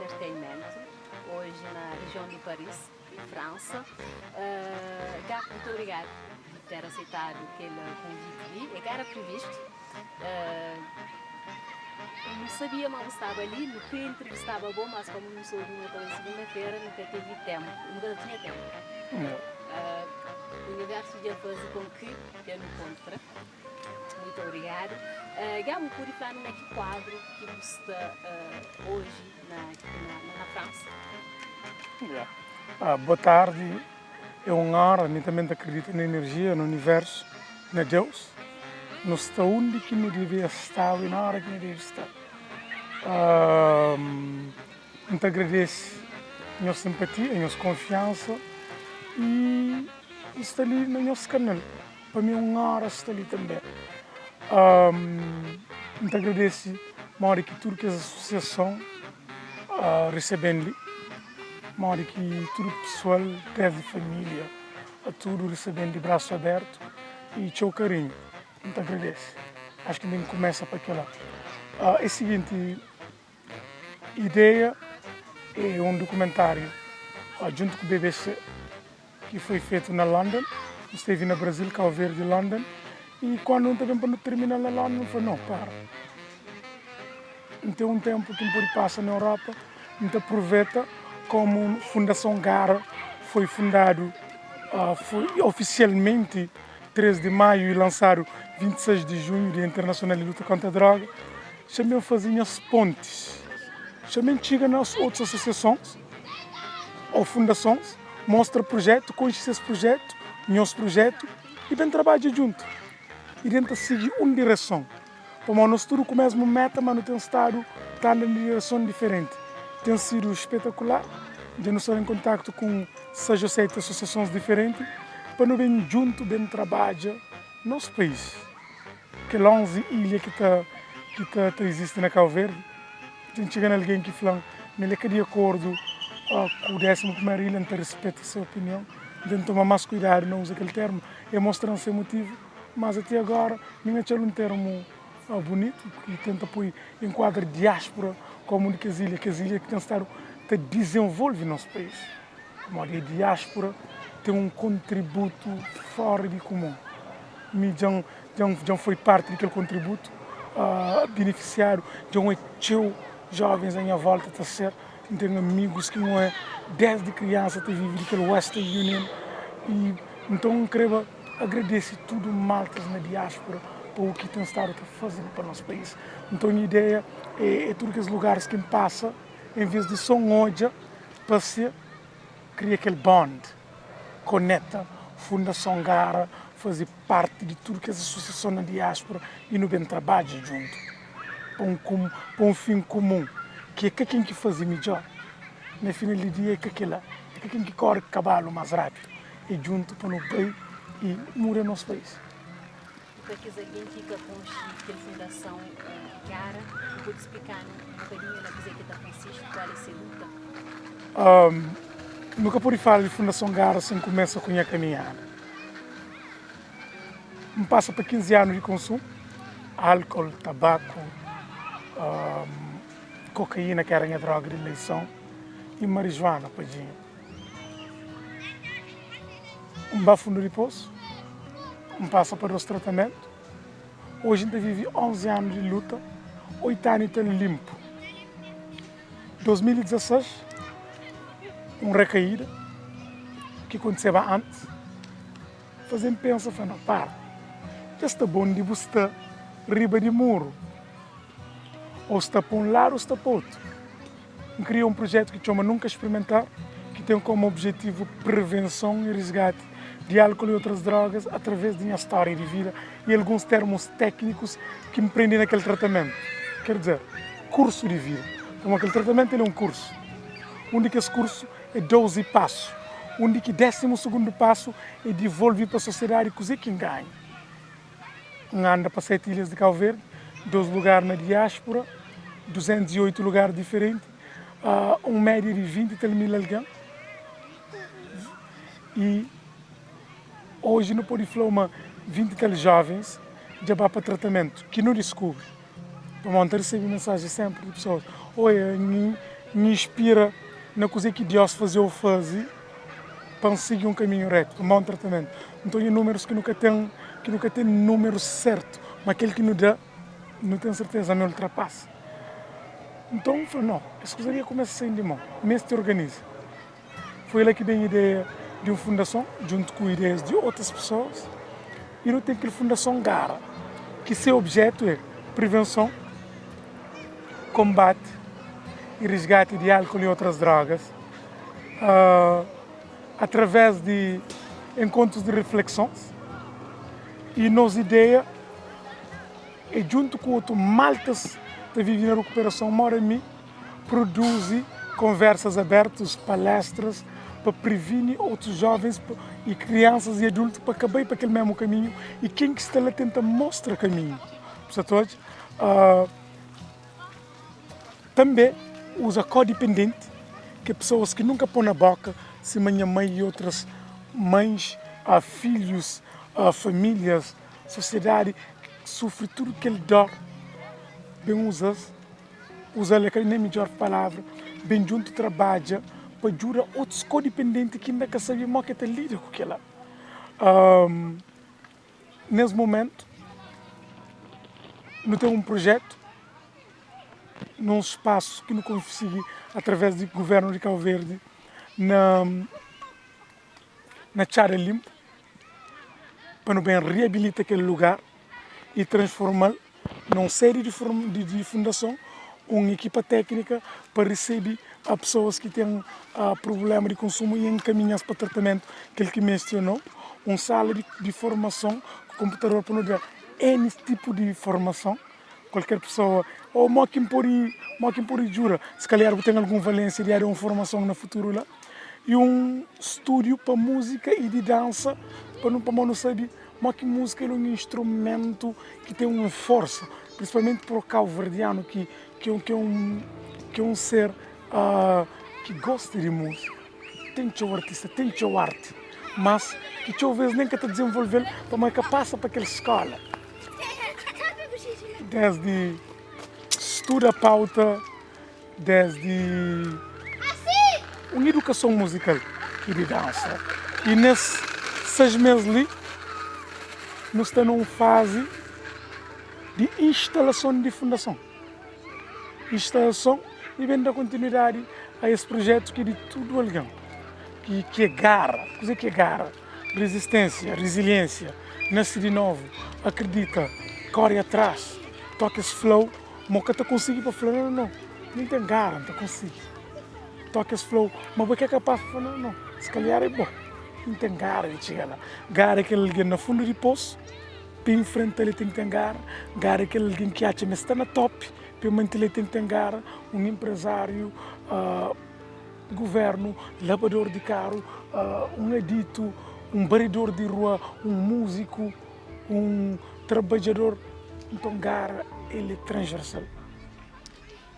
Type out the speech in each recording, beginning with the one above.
Entertainment, hoje na região de Paris, França. Uh, Gá, muito obrigado por ter aceitado aquele convite li. É que era previsto. Uh, não sabia, mas estava ali, no que entrevistava bom, mas como não soube, não estava segunda-feira, nunca teve tempo, nunca tinha tempo. Uh, o universo já faz com que eu não contra. Muito obrigado. Uh, Gabo, por falar num que quadro que está uh, hoje na, na, na França? Yeah. Ah, boa tarde. É uma honra, eu também acredito na energia, no universo, na Deus. Nós está onde que não devia estar e na hora que não deve estar. Um, muito agradeço a minha simpatia, a minha confiança e está ali no nosso canal. Para mim é uma honra estar ali também. Um, muito agradeço a hora que tudo que a associação uh, recebendo uma hora que tudo pessoal, desde família, a tudo recebendo de braço aberto e teu carinho. Muito agradeço. Acho que nem começa para aquela. Uh, é o seguinte, ideia é um documentário uh, junto com o BBC que foi feito na London. Esteve na Brasil, Cabo Verde, London. E quando não também para terminar na London, foi não, para. Então um tempo que pode passar na Europa, então aproveita como Fundação Gara foi fundado uh, foi oficialmente 13 de maio e lançado 26 de junho, Dia Internacional de Luta contra a Droga. Também fazia as pontes. Também chega nas outras associações ou fundações, mostra projeto, conhece esse projeto, nosso projeto e vem trabalhar junto. E tenta seguir uma direção. Como nós tudo com a mesma meta, mas não tem estado tá na direção diferente. Tem sido espetacular de nos estar em contato com seis ou sete associações diferentes para não bem junto, bem trabalhar nosso país. Aquela 11 ilha que tá, que tá, tá existe na Cabo Verde, tem chegando alguém que fala, ele é de acordo uh, com o décimo primeiro ilha, então respeita a sua opinião, tem que tomar mais cuidado, não usa aquele termo, é mostrando seu motivo, mas até agora ninguém tinha um termo uh, bonito que tenta pôr em quadro diáspora como de que as ilhas, que as ilhas que têm estado a desenvolve nosso país. Como a diáspora tem um contributo fora de comum. Me já, já, já foi parte daquele contributo, uh, beneficiário de um teu jovens em minha volta a ser, tenho amigos que não é desde criança te vive aquele Western Union e então quero agradecer tudo maltas na diáspora por o que tem estado a fazer para o nosso país. Então a ideia é, é tudo aqueles lugares que passa, em vez de só um olha, para ser, cria aquele bond, conecta, Fundação Gara, fazer parte de tudo que as associações na diáspora e no bem trabalho junto, para um, para um fim comum, que é que quem que faz melhor. No final do dia é que aquela, é que quem que corre cavalo mais rápido, e junto para o bem e muda nosso país. Para que alguém fica com aquela Fundação uh, Gara, pode explicar um bocadinho na coisa que está consiste, qual é essa luta? Um, nunca pude falar de Fundação Gara sem começa com a minha caminhada. Me passa para 15 anos de consumo, álcool, tabaco, um, cocaína, que era a minha droga de eleição, e marijuana, padinho. Um ba fundo de poço, um passa para os tratamento. Hoje ainda vive 11 anos de luta, 8 anos está limpo. 2016, uma recaída, que aconteceu antes, fazendo pensa, falando, para, já está bom de buscar riba de muro, ou está para um lado ou está para outro. Eu criei um projeto que chama Nunca Experimentar, que tem como objetivo prevenção e resgate de álcool e outras drogas através de minha história de vida e alguns termos técnicos que me prendem naquele tratamento. Quer dizer, curso de vida. Então, aquele tratamento ele é um curso. Um que esse curso é 12 passos. Um de que décimo segundo passo é devolver para a sociedade o que ganha. Um anda para sete ilhas de Cabo Verde, 12 lugares na diáspora, 208 lugares diferentes, uh, um média de 20 e tal mil alguém. E hoje não pode falar uma 20 e tal jovens já vai para tratamento, que não descobre. Para montar receber mensagem sempre de pessoas, oi, N inspira na kuzê ki Deus faze-u faze pa N sigi un kaminhu rétu, pa N ba un tratamentu. Nton, nha númerus ki nu ka ten, ki nu ka ten númeru sértu, ma kel ki nu da, nu ten serteza ma el ultrapasa. Nton, N fla, No, es kuza li dja kumesa sai-m di mon, N meste organiza. Foi la ki ben ideia di un fundason, djuntu ku ideias di otus pesoas, i nu ten kel Fundason Gara, ki se objetu é prevenson, konbati i risgati di álkol i otras drogas, através di enkontrus di refleksons. I nos ideia é djuntu ku otu maltas ta vive na rikuperason, mora mi, produzi konversas abertus, palestras pa privini otus jovens i kriansas i adultu pa ka bai pa kel mesmu kaminhu i ken ki sta la tenta mostra kaminhu. Bu sa ta odja? Tanbe uza kodipendenti, ki é pesoas ki nunka pô na boka, sima nha mai i otras mães, filhus, famílias, sosiedadi ki sufri tudu kel dor, ben uza-s. Uza-l é ka nen midjór palavra. Ben djuntu trabadja pa djuda otus kodipendenti ki inda ka sabe modi ki el ta lida ku kel-la. Nes momentu, nu ten un prujétu na un spasu ki nu konsigi através di govérnu di Kabu Verdi na na Txada Linpu pa nu ben reabilita kel lugar i transforma-l na un sedi di fundason, un ekipa téknika pa resebe a pesoas ki ten prubléma di konsumu i enkaminha-s pa tratamentu kel ki meste o nau, un sala di formason ku konputador pa nu da N tipu di formason, kualker pesoa o mo ki N pode mo ki N pode djuda, si kalhar bu ten algun valensia di da un formason na futuru la i un stúdiu pa múzika i di dansa pa nu pamodi nu sabe Mo ki múzika el é un instrumentu ki ten un forsa, prinsipalmenti pa kauverdianu ki ki é un ki é un ser ki gosta di múzika. Ten txeu artista, ten txeu arti, mas ki txeu ves nen ka ta dizenvolve-l pamodi el ka pasa pa kel skóla. Desdi studa pauta, desdi un idukason muzikal i di dansa. I nes 6 mes li, nu sta na un fazi di instalason di fundason. Instalason i ben da kontinuidadi a es prujetu ki é di tudu algen, ki ki é gara. Kuzê ki é gara? Rezistênsia, reziliênsia, nase di novu, akredita, kóre atrás, toka es fla-u. Ma bu ka ta konsigi pa fla, Nau, nau, mi N ten gara, N ta konsigi. Toki es fla-u, ma bo é ka kapás pa fla, Nau, nau, si kalhar é bo, mi N ten gara di txiga la. Gara é kel algen na fundu di posu, pa infrenta-l el ten ki ten gara. Gara é kel algen ki atxa ma el sta na topi, pa el mante-l el ten ki ten gara. Un enprezáriu, guvérnu, labador di karu, un aditu, un baridor di rua, un múziku. Un trabadjador nton gara el é transversal.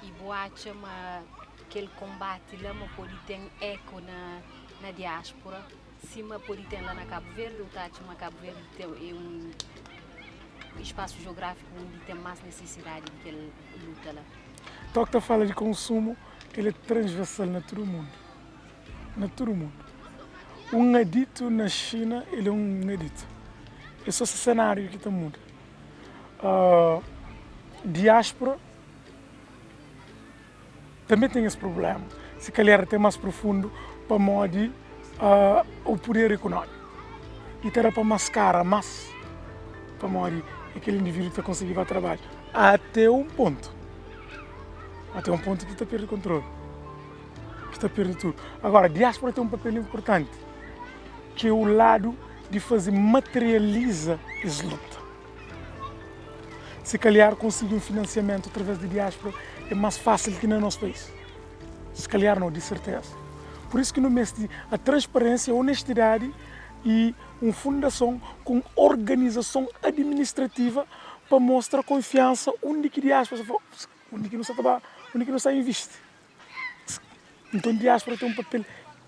I bu atxa ma kel konbati la ma pode ten eku na na diáspora sima pode ten la na Kabu Verdi ou ta atxa ma Kabu Verdi ten é un espasu jeográfiku undi ten más nesesidadi di kel luta la? Tok ta fala di konsumu el é transversal na tudu mundu na tudu mundu. Un aditu na Xina el é un aditu. É só se senáriu ki ta muda. Diáspora tanbê ten es prubléma, si kalhar até más profundu pamodi o puder ekonómiku. I ta da pa maskara más pamodi é kel indivídu ki ta konsigi ba trabadju até un pontu, até un pontu ki ta perde kontrolu. ki ta perde tudu. Agora, diáspora ten un papel inpurtanti, ki é o ladu di faze materializa es luta. Si kalhar konsigi un finansiamentu através di diáspora é más fásil ki na nos país. Si kalhar nau, di serteza. Pur isu ki nu meste a transparênsia, onestidadi i un fundason ku un organizason administrativa pa mostra konfiansa undi ki diáspora sta fla, undi ki nu sta ta ba, undi ki nu sta invisti. Nton diáspora ten un papel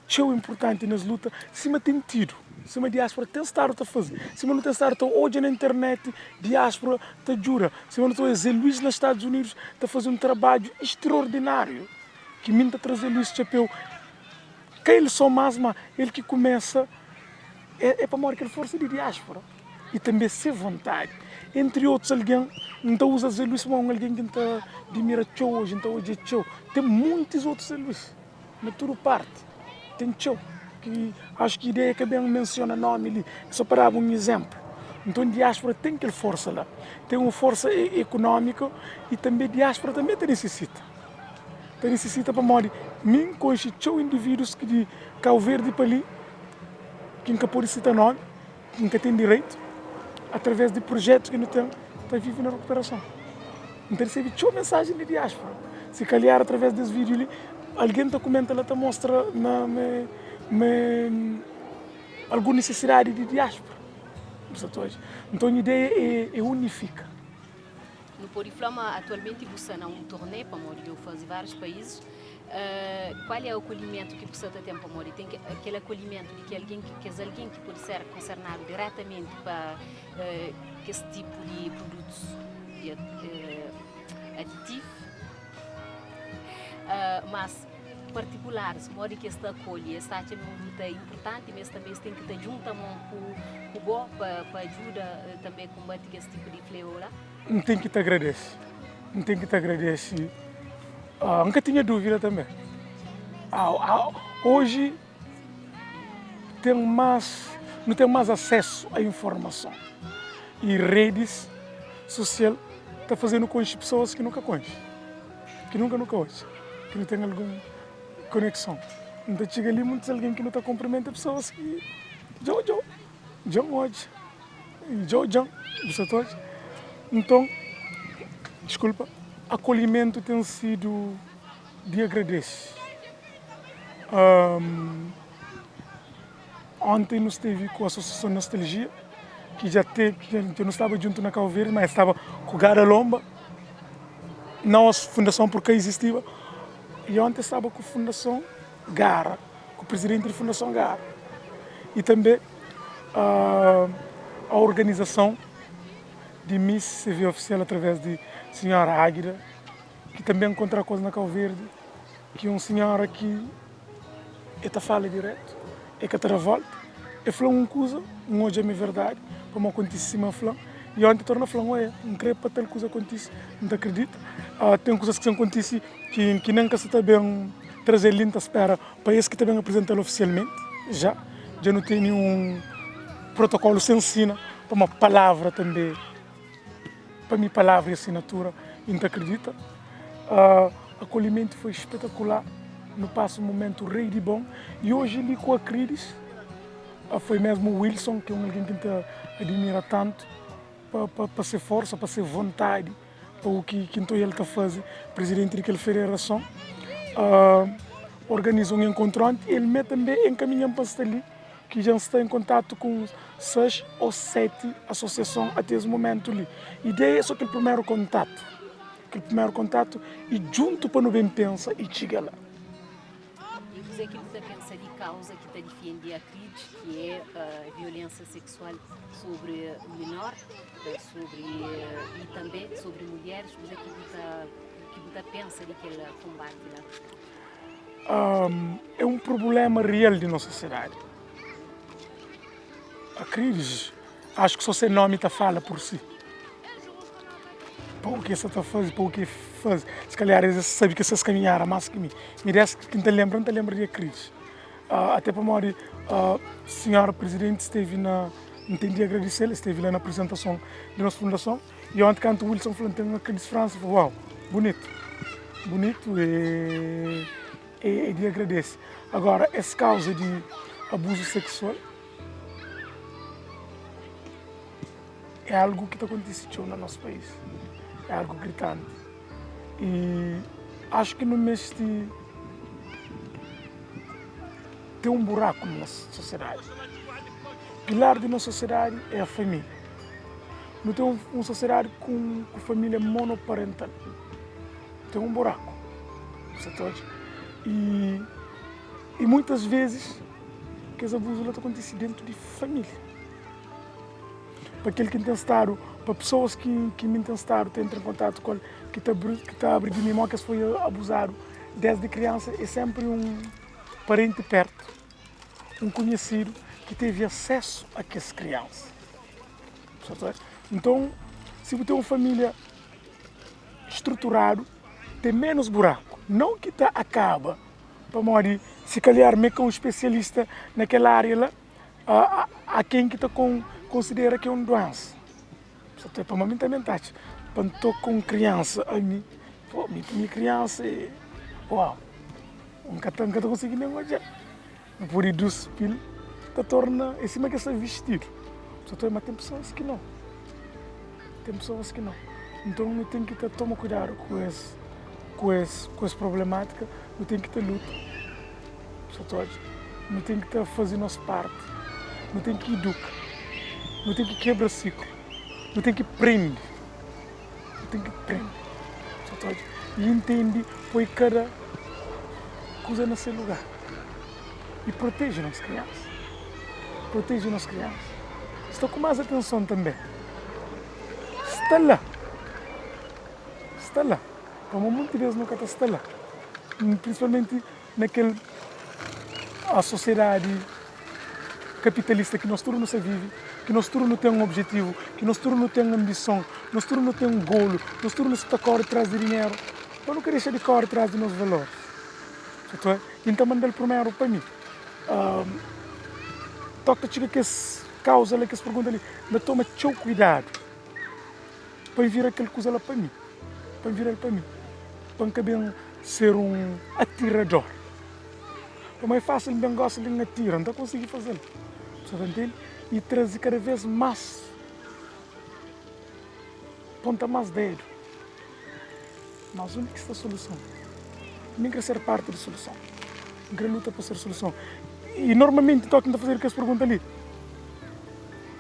txeu inpurtanti nes luta, sima ten tidu, sima diáspora ten stadu ta faze, sima nu ten stadu ta odja na internet diáspora ta djuda, sima nu ta odja Zé Luís na Stadus Unidus ta faze un trabadju istraordináriu. Ki mi N ta traze Luís Txapéu, ka el só más, má el ki kumesa, é pamodi kel forsa di diáspora i tanbê se vontadi. Entri otus algen, N ta uza Zé Luís pamodi un algen ki N ta dimira txeu oji, N ta odja txeu. Ten montis otus Zé Luís na tudu parti, ten txeu ki acho ki ideia ka ben mensiona nomi li, é só pa daba un izénplu. Nton diáspora ten kel forsa la, ten un forsa ekonómika i tanbê diáspora tanbê ta nisisita. Ta nisisita pamodi mi N konxe txeu indivídus ki di Kau Verdi pa li ki N ka pode sita nomi, ki N ka ten direitu, através di projetus ki nu ten ta vive na rikuperason. N ta resebe txeu mensajen di diáspora. Si kalhar através des vídiu li, algen ta kumenta la ta mostra ma ma algun nisisidadi di diáspora. Bu sa ta odja? Nton ideia é unifika. Nu pode fla ma atualmenti bu sta na un turnê pamodi dja bu faze várius paízis. Kual é akolhimentu ki bu sta ta ten pamodi ten kel akolhimentu di ki algen, kes algen ki pode ser konsernadu diretamenti pa kes tipu di produtus di aditivu, mas partikularis modi ki es ta akolhi? Es ta atxa ma é un luta inpurtanti ma es tanbe es ten ki ta djunta mon ku bo pa ajuda tanbe konbati kes tipu di fleu la? N ten ki ta agradese, N ten ki ta agradese, N ka tinha dúvida tanbe. Oji ten más, nu ten más asesu a informason i redis sosial ta faze-nu konxe pesoas ki nu ka konxe, ki nunka nu ka odja, ki nu ten algun konekson. N ta txiga li muntus algen ki nu ta kunprimenta pesoas ki dja odja-u, dja N odja. Djo djan, bu sa ta odja? Nton, diskulpa, akolhimentu ten sidu di agradese. Onti nu stevi ku Asosiason Nostalgia, ki dja te, ki dja nu staba djuntu na Kau Verdi, ma es staba ku Gada Lomba, nos fundason pur ka izistiba, i onti es staba ku Fundason Gara, ku prizidenti di Fundason Gara, i tanbe a organizason di Miss CV Oficial através di Senhora Águida, ki tanbe nkontra kos na Kau Verdi, ki un senhora ki e ta fala diretu, e ka ta da volta, e fla un kuza, N odja ma é verdadi, pamodi kontise sima el fla, i onti torna fla-m, oia, N kre pa tal kuza kontise, N ta akredita. Ten kuzas ki sen kontise ki nen ka sa ta ben traze-l li, N ta spera pa es ki ta ben aprizental ofisialmenti já dja nu tene un protokolu sen sina pamodi palavra tanbe pa mi palavra é asinatura i N ta akredita akolhimentu foi espetakular nu pasa un mumentu rei di bon i oji li ku Acrides foi mesmu Wilson ki é un algen ki N ta adimira tantu pa se forsa pa se vontadi. Pa u ki ki nton el ta faze, prizidenti di kel federason organiza un enkontru anti el me tanbe enkaminha-m pa N sta li, ki dja N sta en kontatu ku 6 o 7 asosiason ate es mumentu li. Ideia é so kel primeru kontatu, kel primeru kontatu i djuntu pa nu ben pensa i txiga la. I kuzê ki bu ta pensa di kauza ki ta difende Acrides, ki é violénsia seksual sobri menor, sobri i tanbê sobri mulheres? Kuzê ki bu ta ki bu ta pensa di kel konbati la? É un prubléma real di nos sosiedadi. Acrides, acho ki sô se nómi ta fala pur si. Pa u ki es sa ta faze, pa u ki faze. Si kalhar es sabe ki ses kaminhu era más ki mi. Mi des ki N ta lenbra, N ta lenbra di Acrides. Até pamodi sinhora prizidenti stevi na, N ten di agradise-l, el stevi la na aprizentason di nos fundason. I onti kantu Wilson fla N ten Acrides França, N fla uau, bunitu, bunitu e é di agradese. Agora, es kauza di abuzu seksual É algu ki ta kontise txeu na nos país, é algu gritanti i axu ki nu meste ten un buraku na nos sosiedadi. Pilar di nos sosiedadi é a família. Nu ten un sosiedadi ku família monoparental, ten un buraku, bu sa ta odja? I muitas vezis kes abuzu la ta kontise dentu di família. Pa kel ki N ten stadu, pa pesoas ki mi N ten stadu ta entra en kontatu ku el, ki ta ki ta abri di mi mó ki es foi abuzadu. Desdi kriansa é sénpri un parenti pértu, un konhesidu ki tevi asésu a kes kriansa. Nton, si bu ten un família struturadu, ten ménus buraku. Nau ki ta akaba, pamodi si kalhar mi é ka un spesialista na kel ária la, há ken ki ta konsidera ki é un duénsa. Pamodi mi tanbe N ta atxa, pa N toka un kriansa ami, pô, mi ku nha kriansa é, uau, N ka ta, N ka ta konsigi nen odja-l. N pode duspi-l, ta torna, é sima ki el sta vistidu. Ma ten pesoas ki nau, ten pesoas ki nau. Nton nu ten ki ta toma kuidadu ku es, ku es, ku es problemátika, nu ten ki ta luta. Nu ten ki ta faze nos párti, nu ten ki iduka, nu ten ki kebra siklu, nu ten ki prende, nu ten ki prende. I intende poi kada kuza na se lugar i proteje nos kriansa, proteje nos kriansa. Sta ku más atenson tanbê, sta la, sta la, pamodi monti bês nu ka ta sta la, prinsipalmenti na kel a sosiedadi kapitalista ki nos tudu nu sa vive, ki nos tudu nu ten un objetivu, ki nos tudu nu ten anbison, nos tudu nu ten golu, nos tudu nu sa ta kóre tras di dinheru, pa nu ka dexa di kóre tras di nos valoris. I N ta manda-l primeru pa mi. Tok ta txiga kes kauza la, kes pergunta li, N ta toma txeu kuidadu pa N vira kel kuza la pa mi, pa N vira-l pa mi, pa N ka ben ser un atirador. Pamodi é fásil N ben gosta di N atira, N ta konsigi faze-l. Bu sa ta ntende? I traze kada vês más, ponta más dedu. Mas undi ki sta soluson? Mi N kre ser párti di soluson. N kre luta pa ser soluson. I normalmenti tóki N ta fazedu kes pergunta li,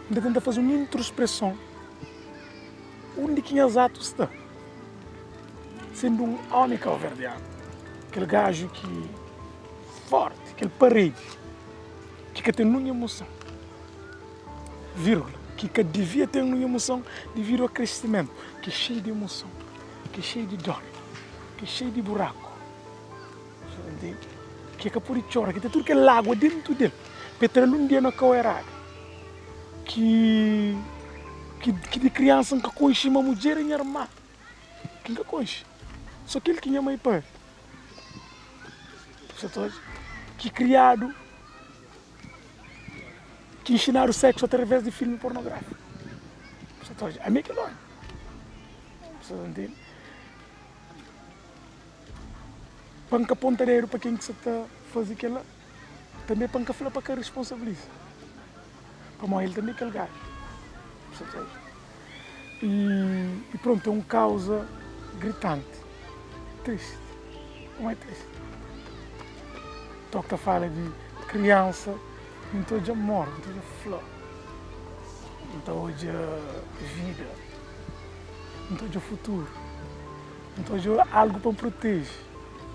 N ta tenta faze un introspreson, undi ki nhas atu sta? Sendu un omi kauverdianu, kel gaju ki forti, kel paredi ki ka ten nun emoson, virgula, ki ka divia ten nun emoson dividu a kresimentu, ki é xeiu di emoson, ki é xeiu di dor, ki é xeiu di buraku, ki ka pode txora, ki ten tudu kel lagua dentu del, pa el tra-l un dia na kau eradu, ki ki di kriansa N ka konxe ma mudjer é nha irma. Ki N ka konxe. So kel ki nha mai pari. Sa ta odja? Ki kriadu, ki nxinadu seksu atraves di filmi pornografiku. Sa ta odja? Ami é kel omi. Sa ta ntende? Pa N ka ponta dedu pa ken ki sa ta faze kel-la, tanbe pa N ka fla pa ka responsabiliza. Pamodi el tanbe é kel gaju. Sa ta odja? E pronto, é um causa gritante, triste, não é triste. Toki ta fala di criança, N ta odja amor, N ta odja flor, N ta odja vida, N ta odja futuro, N ta odja algu pa N proteje,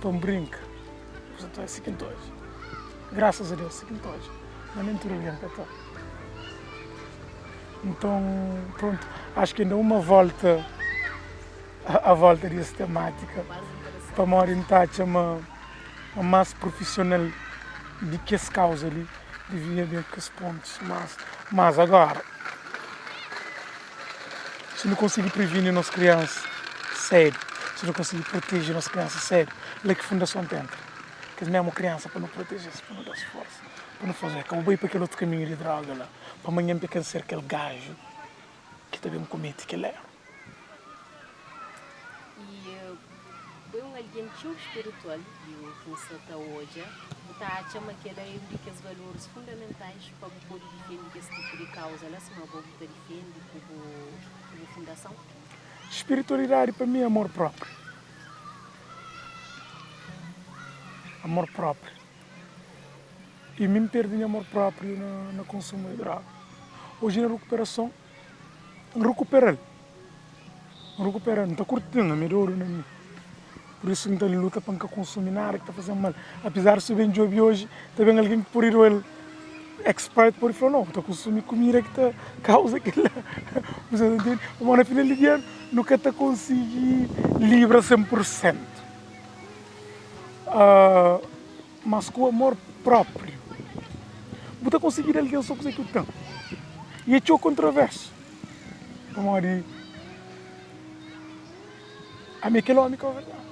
pa N brinka. É si ki N ta odja. Graças a Deus, si ki N ta odja. Ma nem tudu algen ka ta. Nton, prontu, acho ki inda uma volta a volta di es temátika, pamodi N ta atxa ma más prufisional di kes kauza li divia ben kes pontus más. Mas agora, si nu konsigi privini nos kriansa sedu, si nu konsigi proteje nos kriansa sedu, la ki fundason ta entra, kes mesmu kriansa pa nu proteje-s, pa nu da-s forsa, pa nu fla-s, ka bu bai pa kel otu kaminhu di droga la. Pa manhan pa ka ser kel gaju ki ta ben kumete kel eru. I bo é un algen txeu spiritual di u ki N sa ta odja. Bu ta atxa ma kel-la é un di kes valoris fundamentais pa bu pode difende kes tipu di kauza la, sima bo bu ta difende ku bu ku bu fundason? Spiritualidadi pa mi é amor própriu. Amor própriu. I mi N perde nha amor própriu na konsumu di droga. Oji na rukuperason, N rukupera-l, N rukupera-l, N ta kurti-l, N dodu na mi. Pur isu N ta luta pa N ka konsumi nada ki ta faze-m mal. Apizar di su ben djobe oji, ta ben algen ki pode dua-l expert pode fla, no, bu ta konsumi kumida ki ta kauza kel-la. Bu sa ta ntende? Pamodi na final di dia nu ka ta konsigi libra 100%. Mas ku amor própriu, bu ta konsigi da algen sô kuzê ki bu ten. I é txeu kontrovérsu, pamodi ami é kel ómi kabuverdianu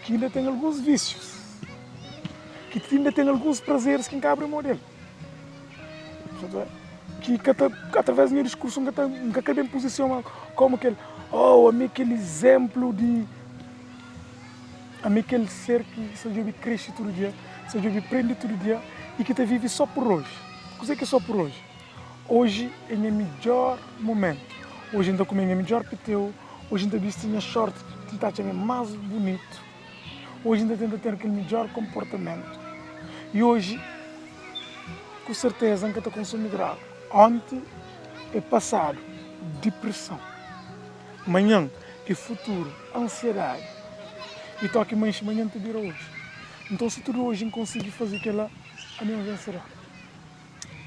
ki inda ten alguns vísius, ki inda ten alguns prazeris ki N ka abri mô del. Ki ka ta, através di nha diskursu, N ka ta, N ka krê ben puzisiona kómu kel, oh, ami é kel izénplu di. Ami é kel ser ki sa djobe krexe tudu dia, sa djobe prende tudu dia i ki ta vive só pur oji. Kuzê ki é só pur oji? Oji é nha midjór momentu. Oji N ta kume nha midjór piteu, oji N ta bisti nha short ki N ta atxa mi más bunitu, oji N ta tenta ter kel midjór konportamentu i oji ku serteza N ka ta konsumi droga. Onti é pasadu, dipreson. Manhan é futuru, ansiedadi. I toki manxi manhan ta bira oji. Nton si tudu oji N konsigi faze kela, ami é un vensedor.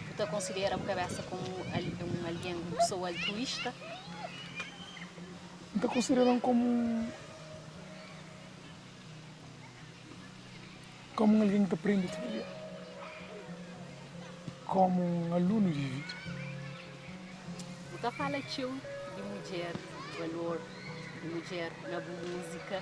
Bu ta konsidera bu kabesa komu un algen, un pesoa altruísta? N ta konsidera-m komu komu un algen ki ta prende tudu dia, komu un alunu di vida. Bu ta fala txeu di mudjer, valor di mudjer na bu múzika.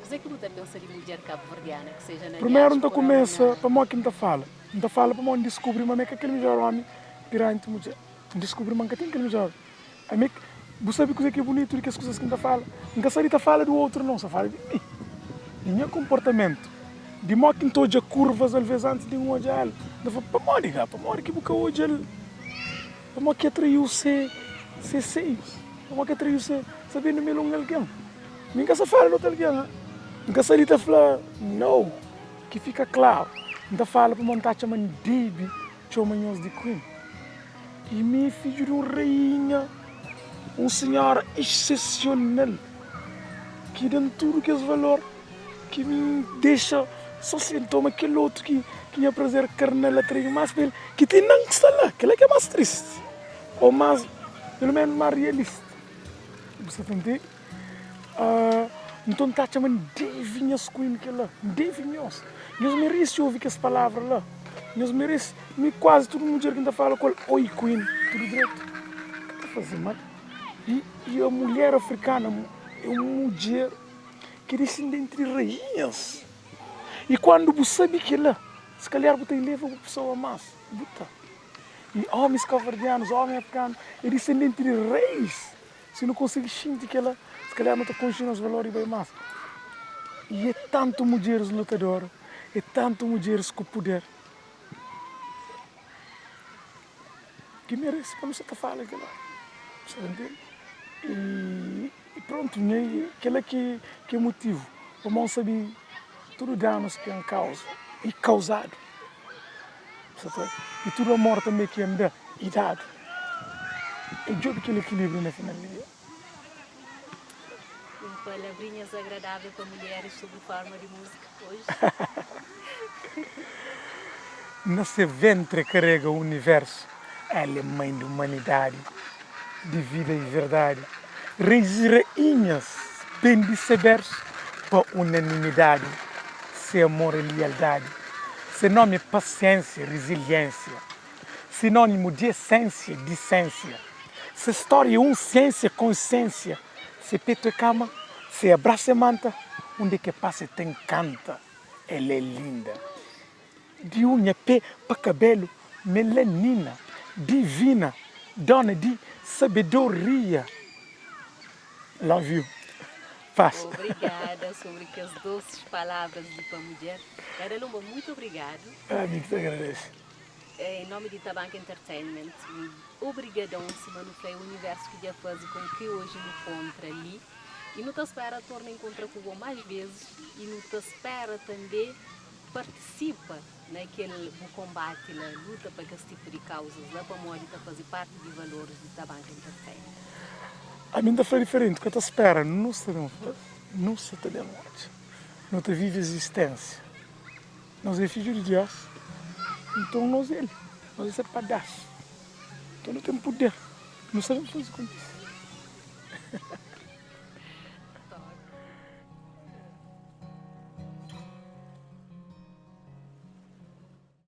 Kuzê ki bu ta pensa di mudjer kabuverdiana, ki seja na Primeru N ta diáspora ou kumesa na. pamodi ki N ta fala. N ta fala pamodi N diskubri ma mi é ka kel midjór ómi piranti mudjer. N diskubri ma N ka ten kel midjór. Ami bu sabe kuzê ki é bunitu di kes kuzas ki N ta fala? N ka sabe ta fala di utru nau, N sta fala di mi, di nha konportamentu, di modi ki N ta odja kurvas alvês antis di N odja el. N ta fla, Pamodi ka? Pamodi ki bu ka odja-l? Pamodi ki atraiu se se seius? Pamodi ki atraiu se sabendu ma el é un algen? Mi N ka sta fala di otu algen, N ka sta li ta fla, nau, ki fika klaru. N ta fala pamodi N ta atxa ma N debe txoma nhos di Queen. I mi é fidju di un rainha, un sinhora exsesional ki da-m tudu kes valor ki mi dexa sô si N toma kel otu ki nha prazer karnal atrai-m más pa el, ki ti nan sta la. Kel-la ki é más tristi ô más, pelu ménus más rialista. Bu sta ta ntende? Nton N ta atxa ma N debe nhas kuimi kel-la, N debe nhos. Nhos merese obi kes palavra la. Nhos merese. Mi kuazi tudu mudjer ki N ta fala ku el, oi Queen, tudu dretu? Ka ta faze mal. I i a mulher afrikana é un mudjer ki é disendenti di rainhas. I kuandu bu sabe kel-la, si kalhar bu ta ileva bu pesoa más. Bu ta. I omis kabuverdianus, omi afrikanu é disendenti di reis. Si nu konsigi xinti kel-la, si kalhar nu ta konxe nos valor i bai más. I é tantu mudjeris lutadora, é tantu mudjeris ku puder ki merese pa nu sa ta fala kel-la. Bu sa ta ntende? I prontu, kel-la ki é motivu pamodi N sabe tudu danus ki N kauza i kauzadu. I tudu amor tanbê ki N da i dadu. E djobe kel ekilibriu na final di dia. Un palavrinhas agradável pa mulheres sobri forma di múzika oji. Na se ventre karega universu, el é mãe di umanidadi, di vida i verdadi. Reis i rainhas ben di se bersu pa unanimidadi, se amor é lialdadi, se nomi é pasiénsia, riziliénsia. Sinónimu di esénsia, disénsia. Se stória é un siénsia, konsiénsia. Se petu é kama, se abrasu é manta, undi ke pasa e ta enkanta. El é linda. Di unha pé pa kabelu, melanina, divina, dona di sabedoria. Love you. Paz. Obrigada sobre kes doces palavras di pa mudjer. Gara Lumba, muito obrigado. Ami ki ta agradece. Em nome di Tabanka Entertainment, um obrigadon sima nu fla é universo ki dja faze com ki hoje nu contra li e nu ta spera torna encontra ku bo mais vezes e nu ta spera tambe participa na kel bu combate la, luta pa kes tipo di causas la pamodi ta faze parte di valores di Tabanka Entertainment. Ami N ta fla diferenti, ka ta spera, nu sta ben faze, nu sta ta ben odja, nu ta vive existência. Nos é fidju di Deus, nton nos é el, nos é se padás. Nton nu ten puder, nu sabe faze kontise.